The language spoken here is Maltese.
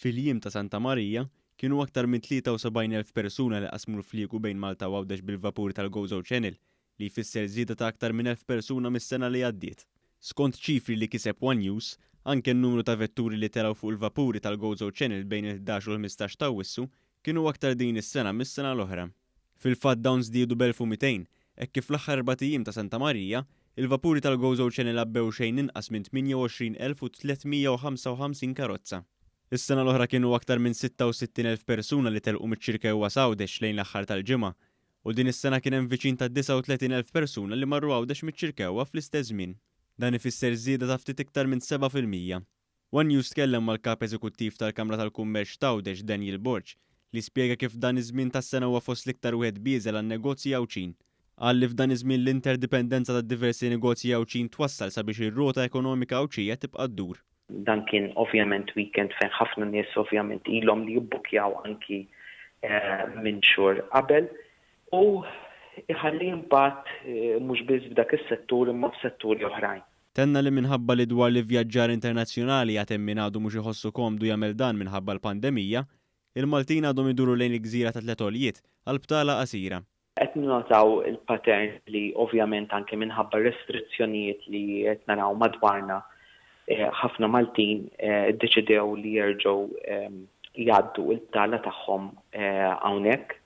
Fil-jiem ta' Santa Marija, kienu aktar minn 73,000 persuna li qasmu l-fliegu bejn Malta u Għawdex bil-vapuri tal-Gozo Channel, li jfisser żieda ta' aktar minn 1,000 persuna mis-sena li għaddiet. Skont ċifri li kiseb one News, anke n-numru ta' vetturi li telgħu fuq il-vapuri tal-Gozo Channel bejn il-11 u l-15 ta' Awwissu kienu aktar din is-sena mis-sena l-oħra. Fil-fatt dawn żdiedu b'1,200, hekk kif fl-aħħar erbat ijiem ta' Santa Marija, il-vapuri tal-Gozo Channel għabbew xejn inqas minn 28,355 karozza. Is-sena l-oħra kienu aktar minn 66,000 persuna li telqu miċ-Ċirkewwa s'Għawdex lejn l-aħħar tal-ġimgħa u din is-sena kien hemm viċin ta' 39,000 persuna li marru Għawdex miċ-Ċirkewwa fl-istess żmien. Dan ifisser żieda ta' ftit iktar minn 7%. One News tkellem mal-Kap Eżekuttiv tal-Kamra tal-Kummerċ t'Għawdex Daniel Borg li spjega kif dan iż-żmien tas-sena huwa fost l-iktar wieħed bieżel għan-negozji Għawdxin. Qal li f'dan iż-żmien l-interdipendenza tad-diversi negozji Għawdxin twassal sabiex ir-rota ekonomika Għawdxija tibqa' ddur. Dan kien ovvjament weekend fejn ħafna nies ovvjament ilhom li jibbukjaw anki minn xhur qabel u iħalli impatt mhux biss f'dak is-settur imma f'setturi oħrajn. Tenna li minħabba li dwar l-ivvjaġġar internazzjonali għad hemm min għadu mhux iħossu komdu jagħmel dan minħabba l-pandemija, il-Maltin għadhom iduru lejn il-gżira ta' tliet għoljiet għal btala qasira. Qed ninnotaw il-pattern li ovvjament anke minħabba restrizzjonijiet li qed naraw madwarna ħafna Maltin iddeċidew li jerġgħu jgħaddu l-btala tagħhom hawnhekk.